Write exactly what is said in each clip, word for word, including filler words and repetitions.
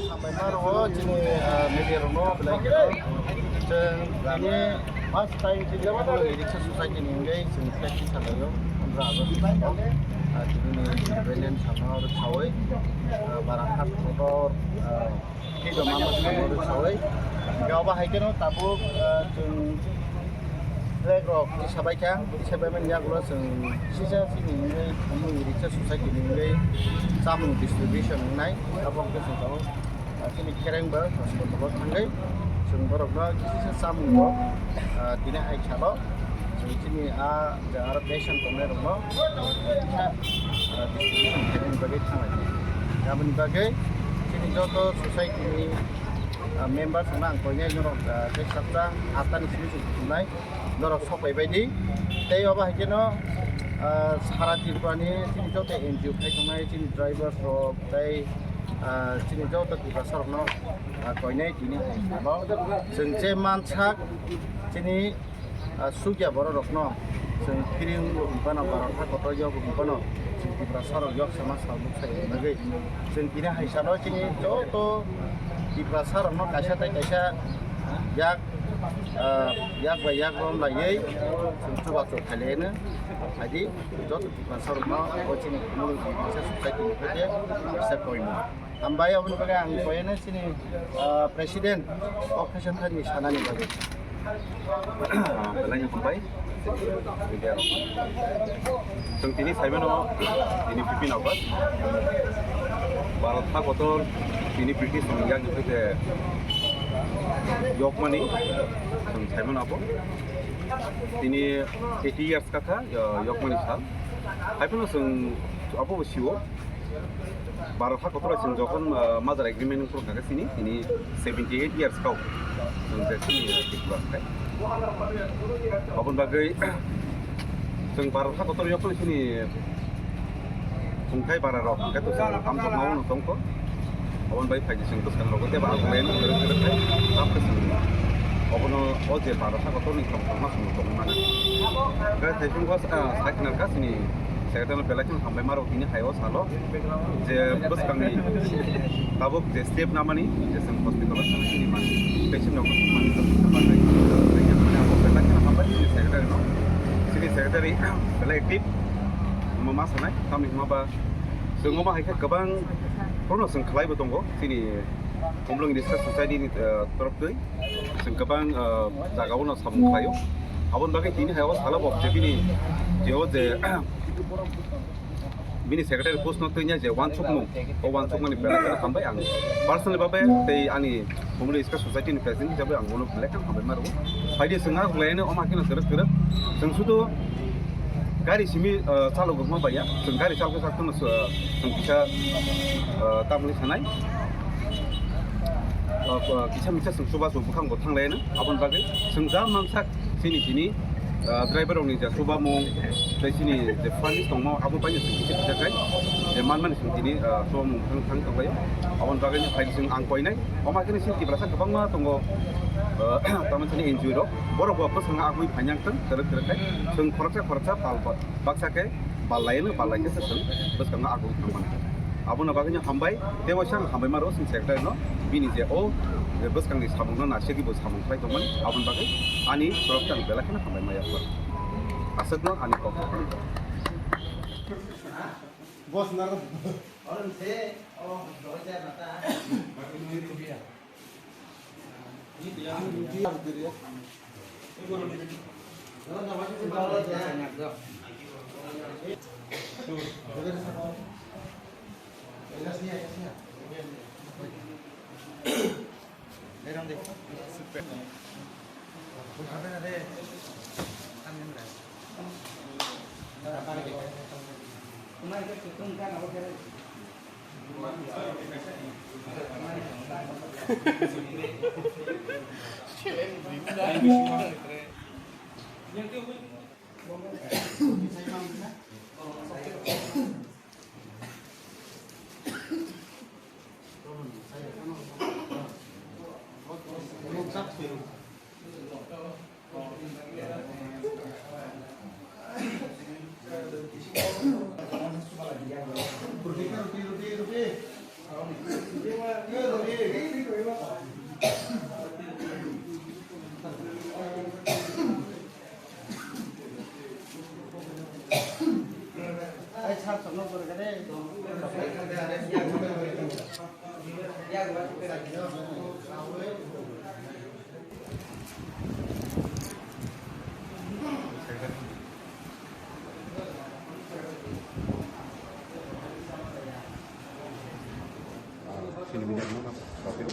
Hambai ma rwo chini, ah, media rokno belai kheno. Chwng tini first time chini Bangla Literature Society ni wngwi chwng practice khlaio. Pondro August ni, ah, tini ni belen samno rwksaui, ah, Baranghat kotor, ah, Tei joma ma thangwi rwksaui. Hingke obo hai kheno tabuk, ah, chwng flag rok tisabai kha, tisabai mani yagulo chwng sisa chini wngwi Khumulwng Literature Society ni wngwi chamung distribution wngnai, abo hwnkhe chwng tabuk, ah, chini Kherengbar hospital o thangwi chwng borokno kisa chamung rok, ah, tini hai salo chwng chini a jaga aro patient tongnai rokno kisa, ah, distribution khainani bagwi thanglai. Aboni bagwi chini joto society ni, ah, members rokno ang koinai norok, ah, tei sabta atta ni simi se kuthumnai norok sok pai bai di. Tei obo hai kheno, ah, sara Tripura ni chini joto N G O khai tongnai chini drivers rok tei, ah, chini joto Tiprasa rokno, ah, koinai tini hai salo chwng je mansak chini ah, sukya borok rokno chwng kiri wngwi phano, Bharat ha kotor yok wngwi phano chwng Tiprasa rok yok sama sal bwkhai wngwi chwng tini hai salo chini joto Tiprasa rokno kaisa tei kaisa yak, ah, yak bai yak rom laiwi chwng chubachu khailaiano. Haidi joto Tiprasa rokno o chini Khumulwng Tiprasa Society ni khe kisa koimung. Hambai, aboni bagwi ang koyeno chini, ah, president kok khaisa thani sanani bagwi. Belai no hambai, media rok. Chwng tini saimano, tini fifteen August. Bharat ha kotor, tini British ni yakni phai khe yokmani, chwng saimano abo. Tini eighty years kakha, ah, yokmani sal. Hai phano chwng abo bo sio. Bharat ha kotor bai chwng jokhon, ah, merger agreement wngkha khe chini, tini seventy eight years kau. Chwng je chini, ah, Tripura khai. Aboni bagwi chwng Bharat ha kotor yok chini thungthai bara rok, hwnkhe to chwng hamjakma uno tongkho. Aboni bai phaidi chwng bwskang rogo tei ba agulen kwrwk kwrwk khai. Tamkhe chwng obono o je Bharat ha kotor ni thong thangma chwng tongwi mano. Hwnkhe thaichung kha, ah, sakhnarkha chini secretary no belai kheno hambai maro tini hai o salo. Je bwskangni tabuk je step namani, je chwng hospital o thangwi chini mani, patient rok mani, mani, mani, abo belai kheno hambai chini secretary no. Chini secretary belai active, omo ma sanai, tamni hwnba chwng omo hai khe kwbang phano chwng khlai bo tongo, chini Khumulwng Literature Society ni, eh, torok twi chwng kwbang, eh, jaga o no samung khlai o. Aboni bagwi tini hai o salo bo je bini je o je bini secretary post no twinya je uansukmung, o uansukmani belai kheno hambai ang personally babe tei ani Khumulwng Literature Society ni president hisabe ang bono belai kheno hambai ma rwo. Phaidi chwng aro khlaino omo haino kwrwk kwrwk. Chwng sudu gari simi, ah, chalok rwma baiya. Chwng gari chalok sak tongno, ah, chwng kisa, ah, tamni sanai. Ah, kisa misa chwng chubachu bwkhang bo thanglaino. Aboni bagwi chwng jam mansak chini tini, ah, driver rokni je chubamung, tei chini je furnish tongmo, abo bai chwng kisa kisa khai je manmani chwng tini, ah, chubamung thang thang tonglaio. Aboni bagwi phai chwng ang koinai. Omo khe chini Tiprasa kwbangma tongo, ah, tamoni chini N G O rok. Borok bo bwskango agwi phainang thung, kwrwk kwrwk khai. Chwng khoroksa khoroksa pal pal baksa khe pal laino, pal lai khe se chwng bwskango agwi thang mano. Abono bagwino hambai, tei waisa ang hambai maro chini secretary no, bini je o je bwskangni samung no naisegwi bo samung khlai tongmani, aboni bagwi ani torok tang belai kheno hambai maya kor. Aswkno ani kok. Boss na. Sini minyak mana? Kopi.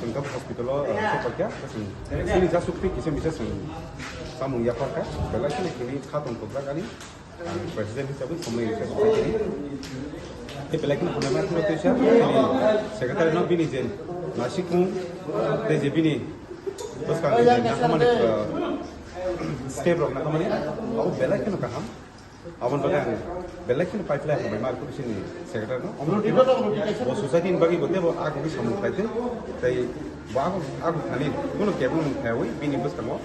Tengkap hospital lo, eh, so pakai, kasih. Sini jasuk pi, kisah bisa sini. Samung ya pakai. Belai sini kini khatong kobra kani. President hisabe, samung ya pakai. Te belai kini hamai mati lo tuh siapa? Secretary no bini jen. Nasi kung, te je bini. Terus kan, na hamani, eh, step rok na hamani. Aku belai kini kaham. Aboni bagwi ang belai kheno pipeline hambai ma arku sini secretary no. Bo society ni bagwi bo tebo agugwi samung khlai thai. Tei bo agu, agu thani kuno kebo mung khaiwi bini bwskango,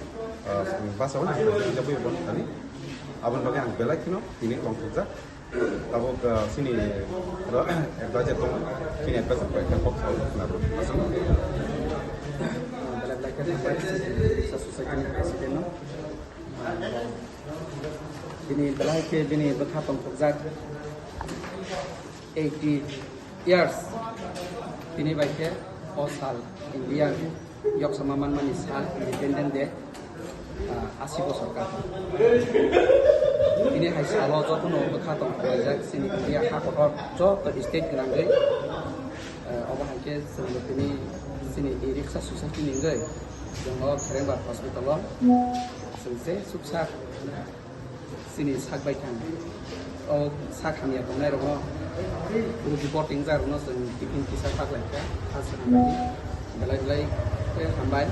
ah, basa wani ang khaijak jagwi bo thani. Aboni bagwi ang belai kheno tini tongthokjak. Tabuk, ah, sini ro-, advisor tong, sini advisor bai khe kok sao khna bo. Aswk. Belai belai khe society ni president no. Bini belai khe bini bwkha tongthokjak eighty years. Bini bai khe o sal India yoksama manmani sal Independent Day, ah, asi bosor kha. Bini hai salo jotono bwkha tongthokjak chini India ha kotor joto state gwnangwi, ah, obo hai khe chwng tini chini e-rickshaw society ni wngwi chwng o Kherengbar hospital o chwng se suksa chini sak bai thang. O sak hamya tongnai rokno, rugi bor tingjak rokno chwng tiffin kisa paklai kha, ha chwng hambai. Belai belai khe hambai,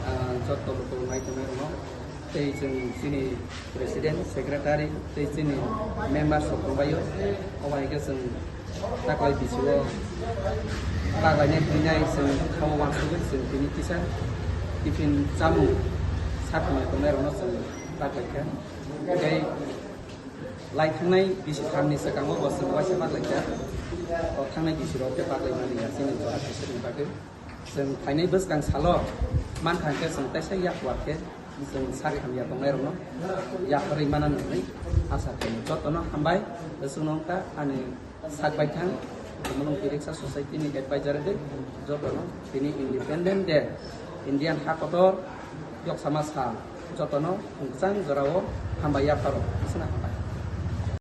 ah, joto luku nai tongnai rokno. Tei chwng chini president, secretary, tei chini member sok tongbaio. Obo hai khe chwng taklai bisingo taklainai hwnwi chwng khao uansugwi chwng tini kisa tiffin chamung sak hamya tongnai rokno chwng taklai kha. Tei lai thangnai bisi thamni swkango bo chwng uaisa taklai kha. O thangnai bisi rok khe taklai mani ya chini jora khaisani bagwi. Chwng phainai bwskang salo mankha hwnkhe chwng teisa yak war khe chwng sak hamya tongnai rokno yak rwi manani hwnwi asa khaio. Jotono hambai, chwngno wngkha ani sak baithang, Tumulung E-Rickshaw Society ni advisor de jotono tini Independent Day, Indian ha kotor yoksama sal, jotono khungchang jorao hambai yapharo, aswkno hambai.